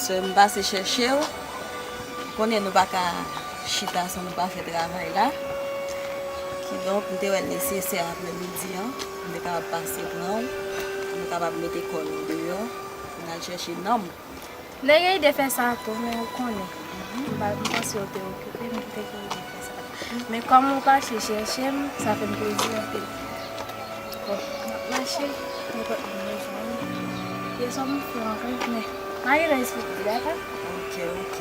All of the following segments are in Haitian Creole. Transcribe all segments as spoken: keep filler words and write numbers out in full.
Sè m pase chèche w. Ou konnen nou pa ka chita san nou pa fè travay la. Kidonk, m te wè l nesesè aprè midi an, pou m te kapab pase pran w, pou nou kapab mete kò nou deyò, pou n al chèche nanm. M te gen ide fè sa tou, men ou konnen. M pa, m panse w te okipe, men m te gen ide fè sa. Men kòm ou pase chèche m, sa fè m plezi anpil. Bon, m ap mache, nenpòt moun bezwen m. Pyès m fou anpil, men malgre l esplike, dakò? Ok, ok.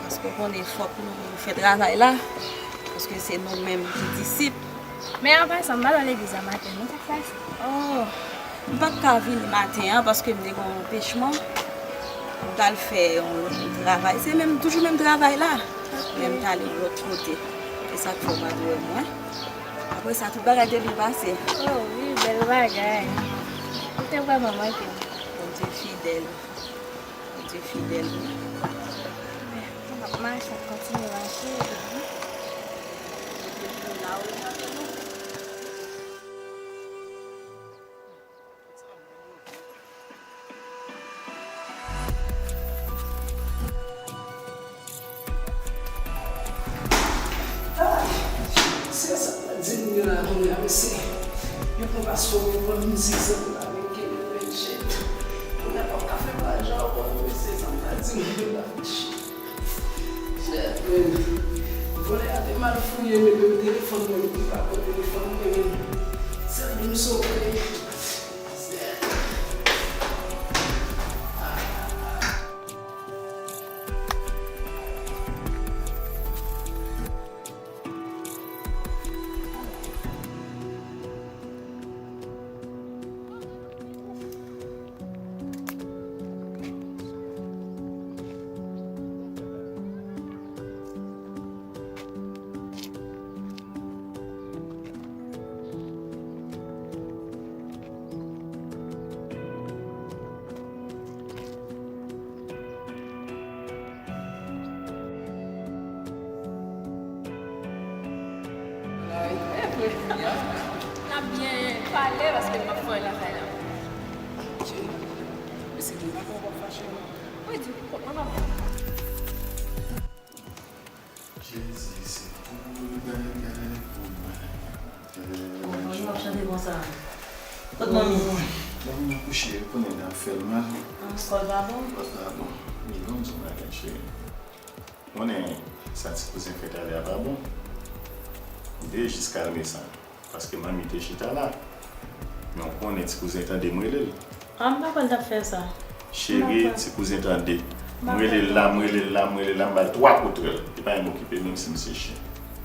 Paske w konnen fòk nou fè travay la, paske se nou menm ki disip. Men an pasan, m pa t al legliz la maten, non, sa k pase? Oh, m pa t ka vini maten an paske m te gen yon anpechman. M t al fè yon lòt travay. Se menm, toujou menm travay la. Men m t ale yon lòt kote. E sa k fè w pa t wè mwen. Apre sa, tout bagay te byen pase. Oh, wi, bèl bagay. Ou te vrèman manke m. Bondye fidèl. Bondye fidèl, wi. M ap mache, kontinye mache. Mesye, sa m ta di moun yo la kounye a, mesye. Yo pran paspò, yo pran mizik, sa m ta vin kenbe, mesye. Kounye a, pa ka fè pa jan, mesye, sa m ta di moun yo la, mesye. Shit, man. Vòlè a te mal fouye, men menm telefòn mwen, li pa pran telefòn mwen, men sèl moun sove. N ap byen pale paske m ap fè lakay la. Mesye, m pa konn w ap fache, non. Wi, di m, kòman w ap Jezi, se pou li bay, bay pou mwen. Bon, mwen, m ap chante konsa. Kot manmi? Manmi nan kouche, ou konnen l ap fè l mal. Ah, kò l pa bon? Kò l pa bon. Li bon, di yon bagay, cheri. Ou konnen sa ti kouzen fè talè a pa bon. Li te jis kalme sa. Paske manmi te chita la. Men w konnen ti kouzen tande m rele l. Ah, m pa kwè l t ap fè sa. Cheri, ti kouzen tande. M rele l la, m rele l la, m rele l la, m ba l twa kout rèl. Li pa menm okipe, menm si misye chen.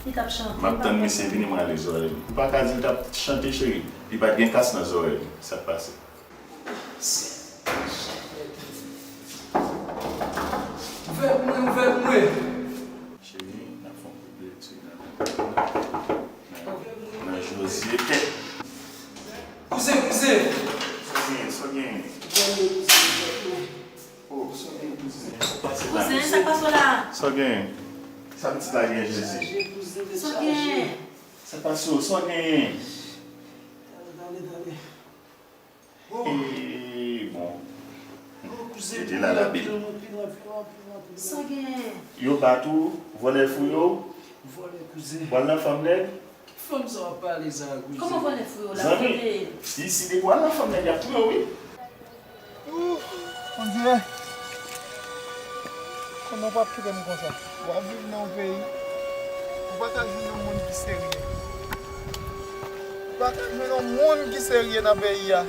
Li t ap chante. M ap tann misye vini, m rale zòrèy li. Ou pa ka di l t ap chante, cheri. Li pa t gen kas nan zòrèy li. Sa k pase? Ouvè pou mwen, ouvè pou mwen. Cheri, n ap fè yon kout lekti nan, nan, nan Jozye. Kouzen, kouzen. Sa w genyen, sa w genyen? Ouvè pou mwen, kouzen, ouvè pou mwen. Oh, sa w genyen, kouzen? Sa k pase la, mesye? Kouzen, sa k pase w la? Sa w genyen? Sa pitit la genyen, Jezi? Sa w genyen? Sa k pase w? Sa w genyen? Tande, tande, tande. Oh. Ee, bon. Oh, kouzen, ede la, la bib. Anpil, anpil, anpil, anpil, anpil. Sa gen? Yo bat ou, vòlè fouye w? Vòlè, kouzen. W al nan fanm nèg? Ki fanm sa w ap pale sa, kouzen? Kòman vòlè fouye w la? Zanmi, kote? Si, si depi w al nan fanm nèg, y ap touye w, wi. Ooh, Bondye. Kòman w p ap kite m konsa? W ap viv nan yon peyi, ou pa ka jwenn yon moun ki serye. Ou pa ka jwenn yon moun ki serye nan peyi a.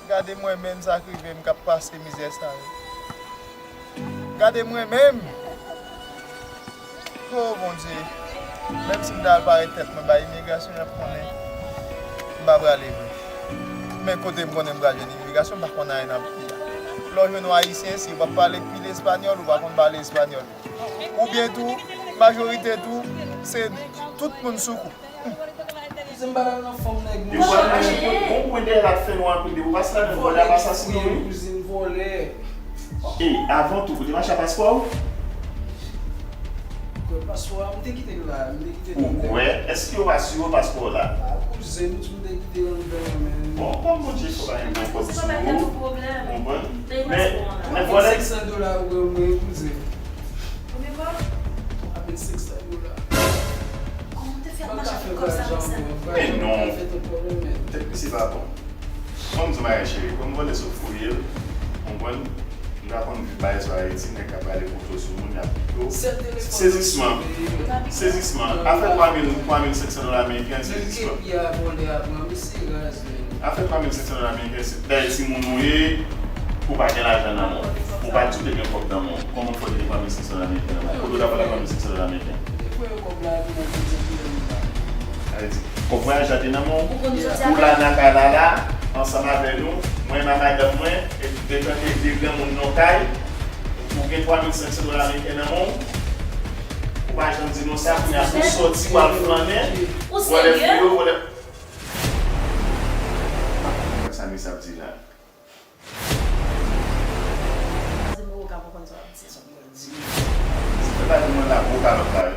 Gade mwen menm sa k rive m k ap pase mizè sa yo. Gade mwen menm. Oh, Bondye. Menm si m ta al pare tèt mwen bay imigrasyon, y ap konnen m pa prale vre. Men kote m konnen m pral jwenn imigrasyon, m pa konn anyen nan peyi a. Lè w jwenn yon Ayisyen, si w p ap pale pil espanyòl, ou pa konn pale espanyòl. Oubyen tou, majorite tou, se tout moun sou kou. Kouzen, m pa pral nan fanm nèg, non. Depi w al mache, bon, bon, bon, dèyè la t fè nwa anpil, depi w pase ladan, vòlè ap asasinen w, wi. Kouzen, vòlè. E, avan tou, ou te mache ak paspò w? Kwè paspò a, m te kite l la, m te kite l anndan. Ou kwè? Èske yo asire w paspò w la? A, kouzen, m di m te kite l anndan, men. Bon, kòm Bondye fè w pa gen pwoblèm sou ou, ou konprann? Men, men vòlè, Sou kourye l, konprann? M ta konn viv bagay sa Ayiti, nèg k ap rale kouto sou moun, y ap pito. Sèl telefòn. Sezisman. Sezisman. Afè twa mil, twa mil senk san dola ameriken, sezisman. Menm kepi a vòlè a pran, mesye raz, men. Afè twa mil senk san dola ameriken, se dèyè timoun ou ye, ou pa gen lajan nan men w. Ou pa di w te gen kòb nan men w. Kòman w fè w te gen twa mil senk san dola ameriken nan men w? Kote w t ap pran twa mil senk san dola ameriken? Li voye kòb la, li nan konte pou li la. Sa vle di, kòb vwayaj la te nan men w? Ou la nan kay la la, ansanm avè nou, mwen menm ak madanm mwen, epi de tande de granmoun nan kay, ou gen twa mil senk san dola ameriken nan men w, ou pa janm di nou sa, kounye a pou sòti, w al flannen, vòlè friyo, vòlè. Sa mesye ap di la. Pase m poko ka konprann sa w ap di. Sa m pral di. Se pa di mwen la gwo kalòt la yo.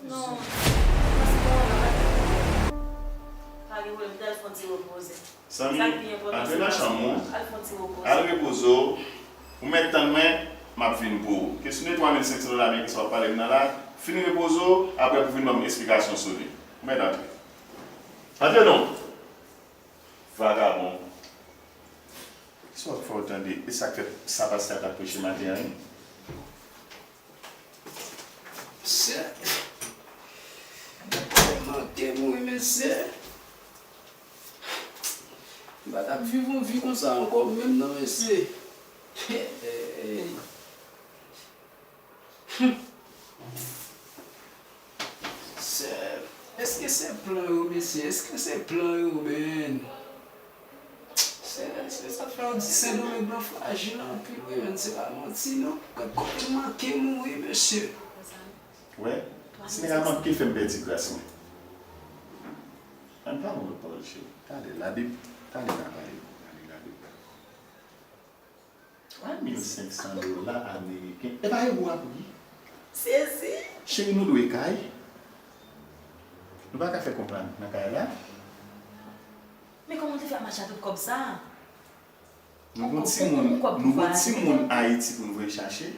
Non. Pase m poko ka. Pa gen pwoblèm, m t al fè yon ti repoze. Zanmi, antre nan chanm ou, al repoze w. Ou mèt tann mwen, m ap vin pou ou. Kesyon de twa mil senk san dola ameriken sa w ap pale m nan la, fin repoze w, apre pou vin ban m esplikasyon sou li. Ou mèt antre. Antre non! Vagabon. Kisa w ap fè w tande? E sa k fè sa pastè a t ap preche maten an, wi? Mesye, tèlman ke m wi, mesye. M pa t ap viv yon vi konsa ankò, menm non, mesye. Hey, hey, hey. Hum. Se, èske se plan yo, mesye? Èske se plan yo, men? Se, se sa fè yo di Sendomeng nan frajil anpil, wi, men se pa manti, non. Gad kote m manke mouri, mesye. Wè, si nèg la manke fè m pèdi gras mwen. Ann pa yon lòt pawòl, cheri. Talè, Labib, talè n a pale, n a li Labib la. Twa mil senk san dola ameriken. E pa ewo a pou li? Sezi. Cheri, nou dwe kay. Nou pa ka fè kont la nan kay la. Men kòman w te fè ap mache ak tout kòb sa a? Nou gon timoun, nou gon timoun Ayiti pou n voye chache.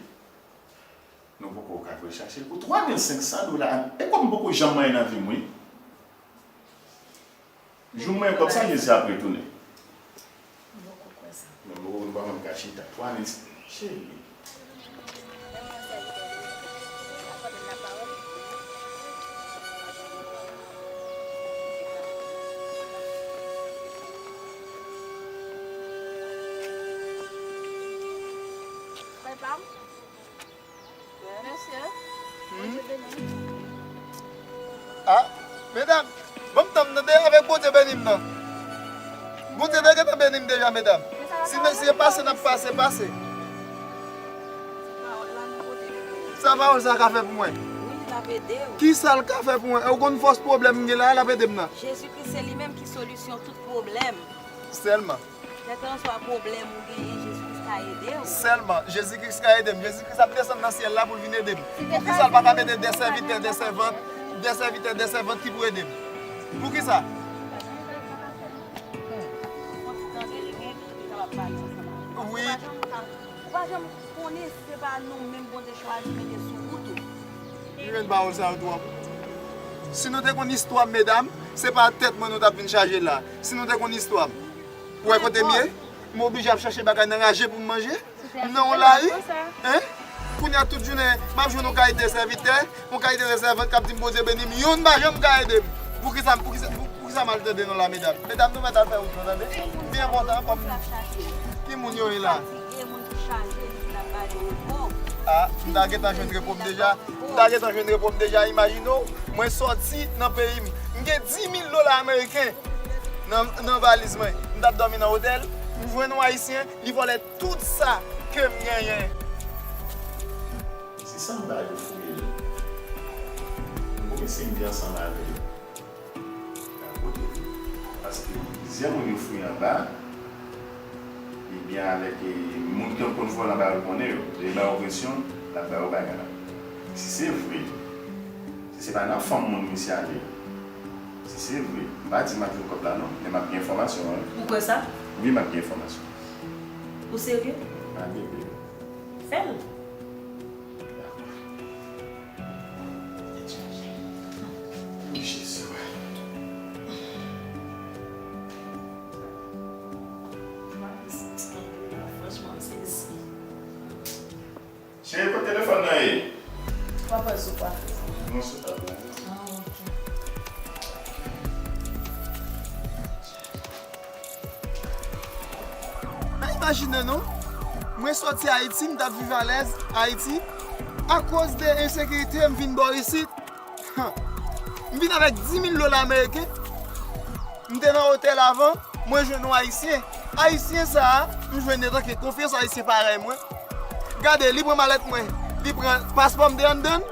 Nou poko ka voye chache l pou twa mil senk san dola. E kòb m poko janm manyen nan vi m, wi. Jou m manyen kòb sa, Jezi ap retounen. M poko kwè sa. Men m poko, nou pa menm ka chita. Twa mil, cheri. Frè pa m. Mesye, Bondye beni w. Ah, medam, ban m tan m tande avèk Bondye beni m nan. Bondye te gentan beni m deja, medam. Si mesye pase, n ap pase, pase. Sa pawòl sa ka fè pou mwen? Wi, l ap ede w. Kisa l ka fè pou mwen? E w konn fòs pwoblèm m gen la, l ap ede m nan. Jezi Kris se li menm ki solisyon tout pwoblèm. Sèlman. Kèlkanswa pwoblèm ou genyen, Jezi Kris ka ede w. Sèlman, Jezi Kris ka ede m. Jezi Kris ap desann nan syèl la pou l vin ede m. Poukisa l pa ka mete de sèvitè, de sèvant, de sèvitè, de sèvant ki pou ede m? Poukisa? Wi. Ou pa janm konnen se pa nou menm Bondye chwazi mete sou wout ou. Li jwenn pawòl sa yo twòp. Si nou te konn istwa m, medam, se pa tèt mwen nou t ap vin chaje la. Si nou te konn istwa m. Ou wè kote m ye? M oblije ap chache bagay nan raje pou m manje. M nan yon lari. Hein? Kounye a tout jounen, m ap jwenn yon kalite sèvitè, yon kalite de sèvant k ap di m Bondye beni m. Youn pa janm ka ede m. Poukisa, poukisa, poukisa m al tande nou la, medam? Medam, nou mèt al fè wout nou, tande? M byen kontan, kòm ki moun yo ye la? Ah, m ta gentan jwenn repo m deja. M ta gentan jwenn repo m deja, imajine w, mwen sòti nan peyi m. M gen dis mil dola ameriken nan, nan valiz mwen. M t ap dòmi nan otèl, m jwenn yon ayisyen, li vòlè tout sa ke m genyen. Se sanba yo fouye l. M konnen se m ki ansanm avè l. Paske plizyè moun yo fouye anba, ebyen, avèk, e, moun ki konn vòlè anba yo konnen yo, lè yo ba yo presyon, l ap ba yo bagay la. Si se vre, si se pa nan fanm moun misye ale, si se vre, m pa di m ap jwenn kòb la non, men m ap gen enfòmasyon an. Ou kwè sa? Wi, m ap gen enfòmasyon. Ou serye? M ap gen, wi. Fè l. Dakò. Tèt chaje. Wi, Jezi, wi. Twa mil Cheri, kote telefòn nan ye? W ap wè sou kwafi. Mwen sou tab la. Ah, ok. Men imajine non, mwen sòti Ayiti, m t ap viv alèz Ayiti. Akoz de ensekirite, m vin bò isit. M vin avèk dis mil dola ameriken. M te nan otèl avan, mwen jwenn yon Ayisyen. Ayisyen sa a, m jwenn li antanke konfyans, Ayisyen parèy mwen. Gade, li pran malèt mwen, li pran paspò m te anndan l,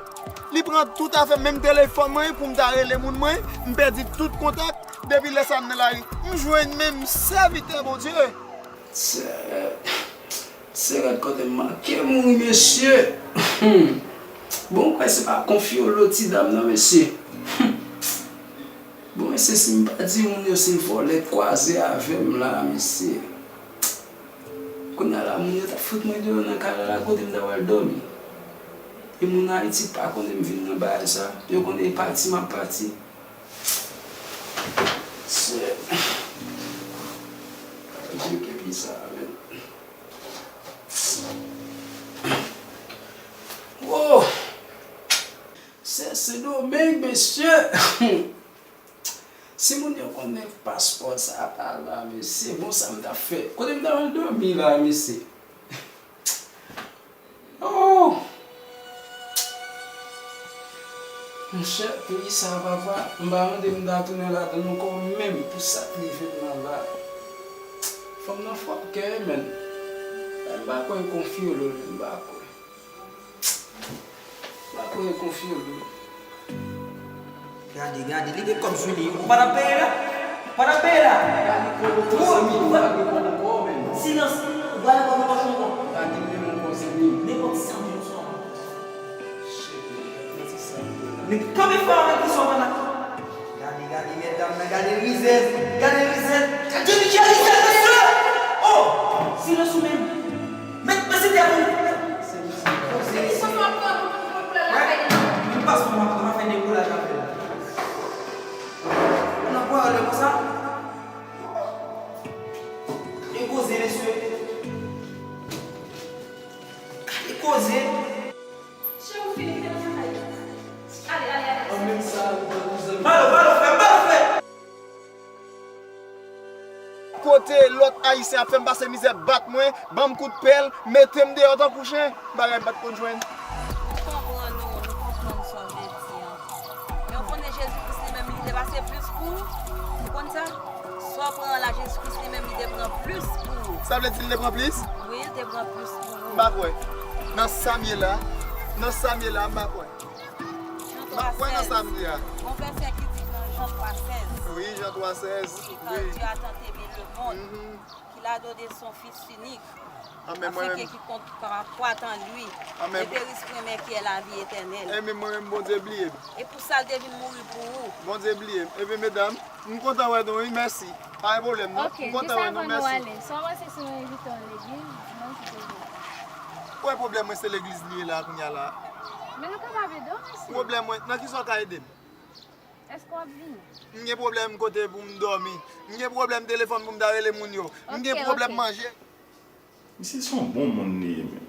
li pran tout afè m, menm telefòn mwen pou m ta rele moun mwen, m pèdi tout kontak. Depi lè sa a m nan lari, m jwenn menm sèvitè Bondye. Se, se rèd kote m manke mouri, mesye. Bon, m kwè se pa konfyolo ti dam nan, mesye. Bon, mesye, si m pa di moun yo se vòlè k kwaze avè m la, mesye. Kounye a la, moun yo t ap fout mwen deyò nan kay la, la kote m ta pral dòmi. E moun Ayiti pa konnen m vin nan bagay sa. Yo konnen e pati m ap pati. Se, Dye ki pwisan, men. Wo! Se, se Sendomeng, mesye. Si moun yo konnen paspò sa a pa la, mesye, bon, sa m t ap fè? Kote m ta pral dòmi la, mesye? Oh! Monchè, peyi sa a, papa, m pa mande m ta tounen ladan l ankò menm pou sa k rive m nan la. Fanm nan fòkè, man. M pa kwè konfyolo, man, m pa kwè. M pa kwè konfyolo. Gade, gade, li gen kòb sou li. Ou pa t ap peye la? Ou pa t ap peye la? Gade kòb ou, zanmi, ou pa gen kòb ankò, men. Silans! Ou pa gen kòb nan pòch ou ankò? Gade menm ankò, zanmi. Nenpòt sa m jwenn sou ou. Shit, men, gade sa m jwenn la. Men kanpe fò avèk li sou ou pa la. Gade, gade, medam nan, gade rizèz, gade rizèz. Gade ki rizèz, mesye! Oh! Silans ou menm. Met, met sete a pou. Se misye. Li sanble ap pran pou, pou, pou lakay li. Menm paspò m ap pran, m ap fè dekoulaj avè l. Ou nan pwòl konsa? Li koze, mesye. Li koze. Cheri, ou fini, fè nan lakay. Ale, ale, ale. An menm sa, ou pran pou zanmi. Balo, balo, frè, balo, frè. Kote lòt Ayisyen ap fè m pase mizè, bat mwen, ban m kout pèl, mete m deyò tankou chen, bagay m pa t konn jwenn. Nou konprann ou, nou konprann sa w vle di an. Men w konnen Jezi Kris li menm li te pase plis pou ou? Ou konn sa? Sa w pran an la, Jezi Kris li menm li te pran plis pou ou. Sa vle di li te pran plis? Wi, li te pran plis pou ou. M pa kwè. Nan sa m ye la, nan sa m ye la, m pa kwè. Jan twa sèz. M pa kwè nan sa m di a. Gon vèsè ki di nan Jan twa sèz. Wi, Jan twa sèz. Wi, car Dieu a tant aimé le monde, mhm, qu'il a donné son Fils unique, afin que quiconque croit en lui ne périsse point, mais qu'il ait la vie éternelle. Enben mwen menm, Bondye bliye m. E pou sa l te vin mouri pou ou. Bondye bliye m. Enben medam, m kontan wè nou, wi, mèsi. Pa gen pwoblèm, non. Ok, m kontan wè nou, mèsi. Jis avan nou ale, sa w panse si nou envite w legliz dimanch ou te vle? Ou wè pwoblèm mwen se legliz li ye la kounye a la. Men nou kapab ede w, mesye. Pwoblèm mwen, nan kisa w ka ede m? Èske w ap vini? M gen pwoblèm kote pou m dòmi. M gen pwoblèm telefòn pou m ta rele moun yo. M gen pwoblèm manje. Misye se yon bon moun li ye, men.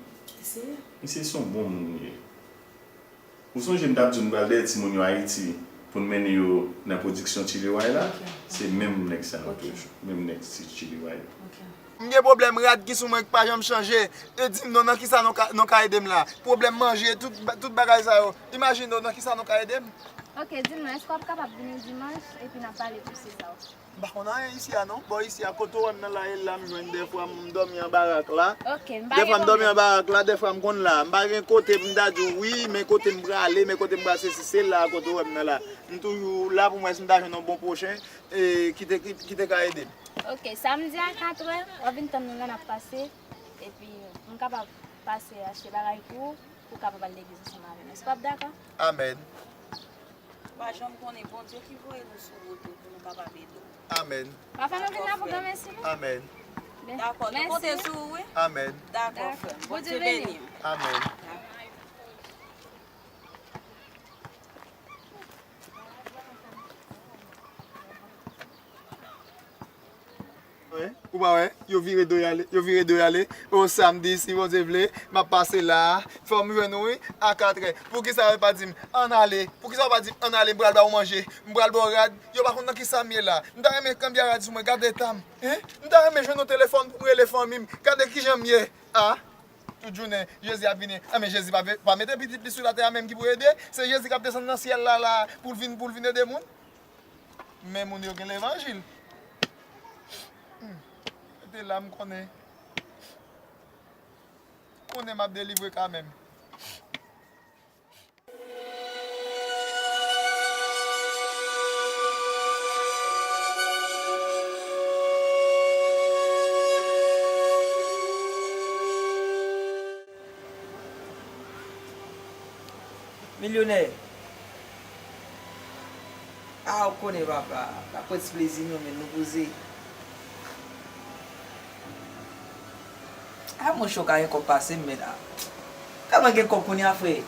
Misye se yon bon moun li ye. Ou sonje m t ap di w nou pral dèyè timoun yo Ayiti pou n mennen yo nan pwodiksyon Chileway la? Se menm nèg sa yo toujou. Menm nèg si Chileway yo. M gen pwoblèm rad ki sou mwen ki pa janm chanje. E di m non, nan kisa nou ka, nou ka ede m la? Pwoblèm manje, tout, tout bagay sa yo. Imajine w, nan kisa nou ka ede m? Ok, di m non, èske w ap kapab vini dimanch epi n ap pale plis sou sa, ok? M pa konn anyen isi a non. Bò isi a, kote w wè m nan la, e la m jwenn dèfwa m dòmi anba rak la. Ok, m pa gen pwoblèm. Dèfwa m dòmi anba rak la, dèfwa m konn la. M pa gen kote pou m ta di w wi, men kote m prale, men kote m prale, se, se la kote w wè m nan la. M toujou la pou m wè si m ta jwenn yon bon pwochen, e, ki te, ki, ki te ka ede m. Ok, samdi a katrè, w ap vin tann nou la, n ap pase, epi m kapab pase achte bagay pou ou, pou w kapab al legliz ansanm avè m. Èske w ap dakò? Amèn. Ou pa janm konnen Bondye ki voye nou sou wout ou pou nou kapab ede w. Amèn. Papa, nou vin la pou granmèsi nou. Amèn. Dakò, nou konte sou ou, wi. Amèn. Dakò, frè m. Bondye beni w. Amèn. Wi. Ou pa wè, yo vire do y ale, yo vire do y ale. O samdi, si Bondye vle, m ap pase la. Fò m jwenn ou, wi, a katrè. Poukisa yo pa di m, ann ale? Poukisa yo pa di m, ann ale, m pral ba w manje, m pral ba w rad? Yo pa konn nan kisa m ye la. M ta renmen kanpe a rad sou mwen, gade eta m. Hein? M ta renmen jwenn yon telefòn pou m rele fanmi m. Gade kijan m ye. A, tout jounen, Jezi ap vini. Enben, Jezi pa, pa mete pitit li sou latè a menm ki pou ede. Se Jezi k ap desann nan syèl la, la, pou l vin, pou l vin ede moun. Men moun yo gen levanjil. Hmm. Rete la, m konnen. Konnen m ap delivre kanmenm. Milyonè. A, ou konnen, papa. N ap pran ti plezi nou, men nou poze. A, monchè, w ka gen kòb pase m, men la. Tèlman gen kòb kounye a, frè.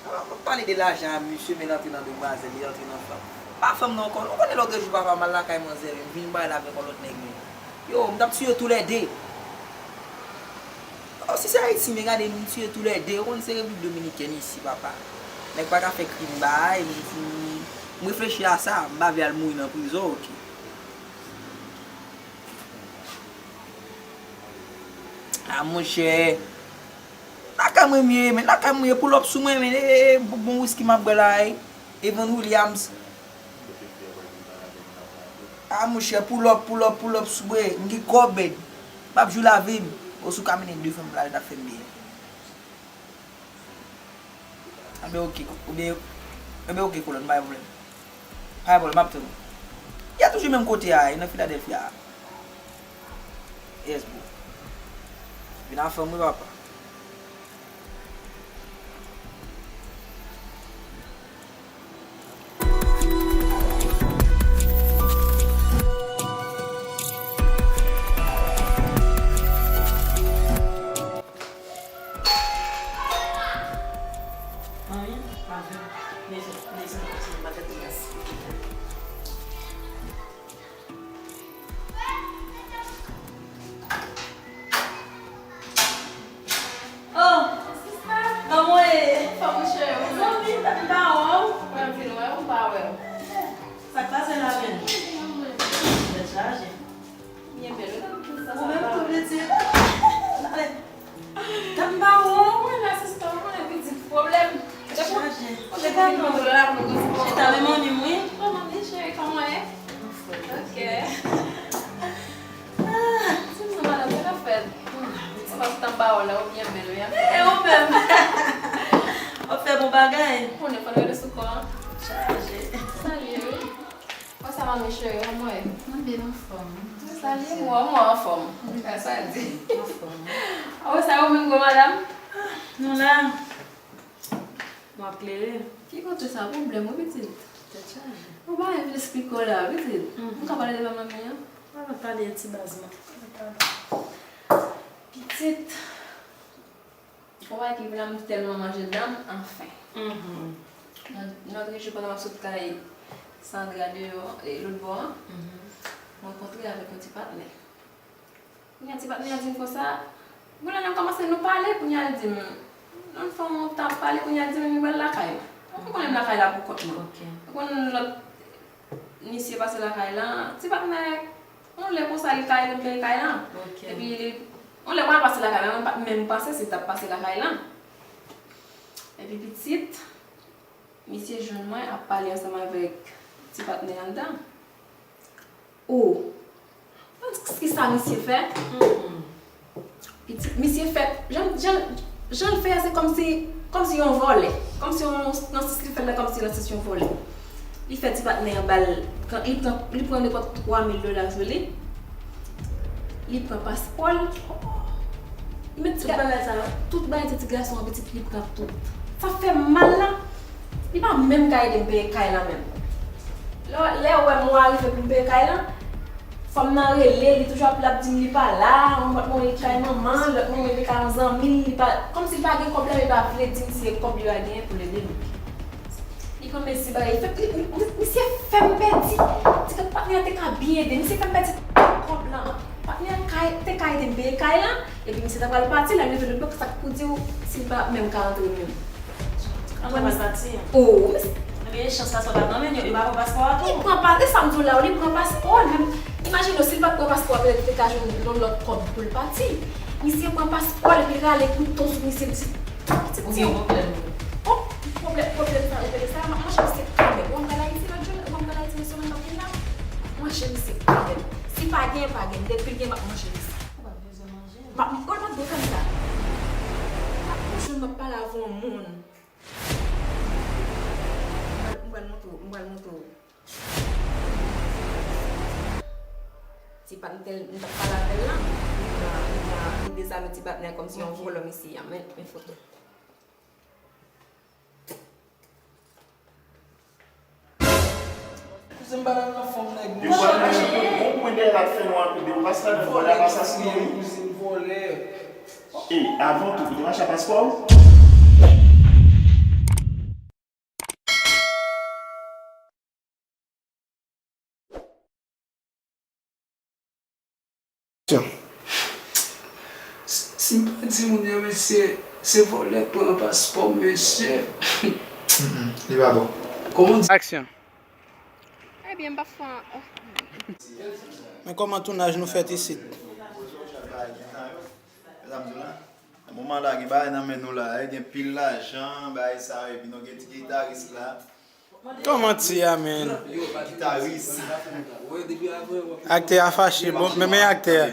A, m ap pale de lajan a misye, men l antre nan demwazèl, li antre nan fanm. Pa fanm nan ankò. Ou konnen lòt jou, papa, m al lakay manzè, men m vin bay l avèk yon lòt nèg, men. Yo, m t ap tiye yo toulède. Oh, si se Ayiti, men gade, m tiye toulède. Ou konn se Repiblik Dominikèn isi, papa. Nèg pa ka fè krim, bay, m, m, m reflechi a sa, m pa vle al mouri nan prizon, oke. A, monchè. Lakay mwen m ye, men lakay mwen ye, pull up sou mwen, men, e, e, bon, bon wiski m ap bwè la, e. Evan Williams. A, monchè, pull up, pull up, pull up sou mwen. M gen kòb, bèd. M ap jou lavi m. Osou ka mennen de fanm la, li t ap fè m byen. Enben, oke, oubyen, enben, oke, kolòn, pa gen pwoblèm. Pa gen pwoblèm, m ap tann ou. Y a toujou menm kote a, e nan Filadèlfya a. Yes, bro. Vin a fanm wi, papa. Anyen, pa vle. Mezon, mezon, mezon, pa tèt gras. Oh, sista, kòman w ye? Anfòm, monchè, ou menm? Zanmi, tanpri pa wè w. Mwen vin wè w, m pa wè w. Sa k pase la menm? Tèt chaje. Byen bèl, wi, nan tout sa. Ou menm tou, pitit. Ale. Tanpri pa wè w. Mwen la, sista, ou konnen pitit pwoblèm. Chaje. Chita, non. Chita, men manmi m, wi. Oh, manmi cheri, kòman w ye? Anfòm. Ok. Ah, ti m nan madanm, sa k ap fèt? Ou pa sou tan ba w la, ou byen bèl, wi, anfòm. Eh, ou menm. W ap fè bon bagay. Ou konnen, fò n rete sou kò a. Chaje. Salye, wi. Kòman sa, manmi cheri, kòman w ye? Mwen byen, anfòm. Salye, mwen, mwen anfòm. Sa di. Anfòm. Apre sa, ou menm, gwo madanm? Nou la. M ap klere. Ki kote sa pwoblèm wi pitit? Tèt chaje. Ou pa vle esplike w la pitit. Mhm. M ka pale devan manmi an? Ann pale ti baz mwen. Ann pale. Pitit. Ou wè ki vle m tèlman manje dan m anfen. Mhm. Nan nan de jou pandan m ap sot kay Sandra deyò e lòt bò an, mhm, m rankontre avèk yon ti patnè. Kounye a ti patnè a di m konsa, kounye a n ap kòmanse nou pale, kounye a l di m, yon fanm w t ap pale, kounye a l di m li pral lakay la. Mwen konn m lakay la pou kont mwen. Ok. Mwen konn lòt misye pase lakay la, ti patnè, yon lè konsa li ka ede m peye kay la. Ok. Epi li, yon lè pral pase lakay la, mwen pa t menm panse si l t ap pase lakay la. Epi pitit, misye jwenn mwen ap pale ansanm avèk ti patnè anndan. Oh! Tandis ki sa misye fè? Pitit, misye fè, jan, jan, jan l fè a, se kòmsi, kòmsi yon vòlè. Kòmsi yon, nan sans li fè l la, kòmsi nan sans yon vòlè. Li fè ti patnè an ba l, kan, li pran, li pran nenpòt twa mil dola sou li. Li pran paspò l. Li met ti... Tout bagay sa yo? Tout bagay ti, ti gason an pitit, li pran tout. Sa fè m mal la. Li pa menm ka ede m peye kay la menm. Lè, lè w wè mwa rive pou m peye kay la, fanm nan rele, li toujou ap, l ap di m li pa la, yon lòt moman li kay manman l, lòt moman li kay yon zanmi l, li pa, kòmsi li pa gen kòb la, men li pa vle di misye kòb li pa genyen pou l ede m. Li pran mezi bagay, li fè, li, li, li, misye fè m pèdi. Ti kòb patnè an te ka byen ede, misye fè m pèdi tout Kòb la, patnè a kay, te ka ede m peye kay la, epi misye ta pral pati, lè m rive nan bank, sa k pou di w si l pa menm ka antre menm. Antre pral pati? O, ebyen, chans paspò pa nan men yo, yo pa pran paspò a tou. Li pran pa, e sa m di w la, li pran paspò l, menm, imajine w, si l pa t pran paspò a, petèt li te ka jwenn yon lòt kòb pou l pati. Misye pran paspò l, epi l rale kouto sou misye, l di, ti, ti, ti, pwoblèm. O, pwoblèm, pwoblèm sa, ou rele sa, m ap manje misye kanmenm. Ou wè m pral Ayiti lòt jou, ou wè m pral Ayiti nan semèn k ap vin la, m ap manje misye kanmenm. Si pa gen, pa gen. Depi l gen, m ap manje misye. Ou pa bezwen manje. M ap, ou pa bezwen fè m sa. M ap, yon jou m ap pale avè yon moun. M pral, m pral montre w, m pral montre w. Ti patnè, m t ap pale avè l la, li pran, li pran, li dezame ti patnè kòmsi yon vòlò misye ye, men, men foto. Kouzen m pa nan fòm nèg. Yo pral mache pou bon pwen dèyè la, fè nwa kote ou pas la nan vòlè a pa sa si nou. Kouzen vòlè. E, avan tou, ou te mache a paspò ou? Si, si m pa di moun yo, mesye, se vòlè k pran paspò m, mesye. Mm, mm, li pa bon. Kòman di? Aksyon. Ebyen, m pa fè an. Men kòman tounaj nou fèt isit? Nan moman la, gen bagay nan men nou la, gen pil lajan, bagay sa yo, epi nou gen ti gitaris la. Kòman ti a, men? Gitaris. Aktè a fache, bon, men, men aktè a.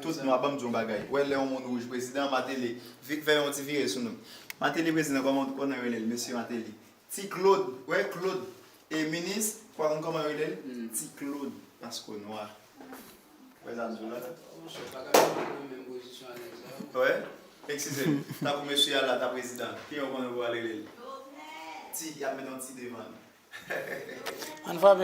Tout nwa, ban m di w yon bagay. Ou wè lè yon moun wouj, prezidan Martelly, vin fè yon ti vire sou nou. Martelly prezidan, kòman, kòman yo rele l, mesye Martelly? Ti Claude, wè Claude. E minis, ou pa konn kòman yo rele l? Ti Claude, paske w nwa. Wè sa m di w la? Monchè, pa ka jwenn nan menm pozisyon a nèg sa yo. Wè, eskize m. Tankou mesye a la, ta prezidan. Kijan w konnen w pral rele l? Ti, y ap met yon ti devan l. Ann frape.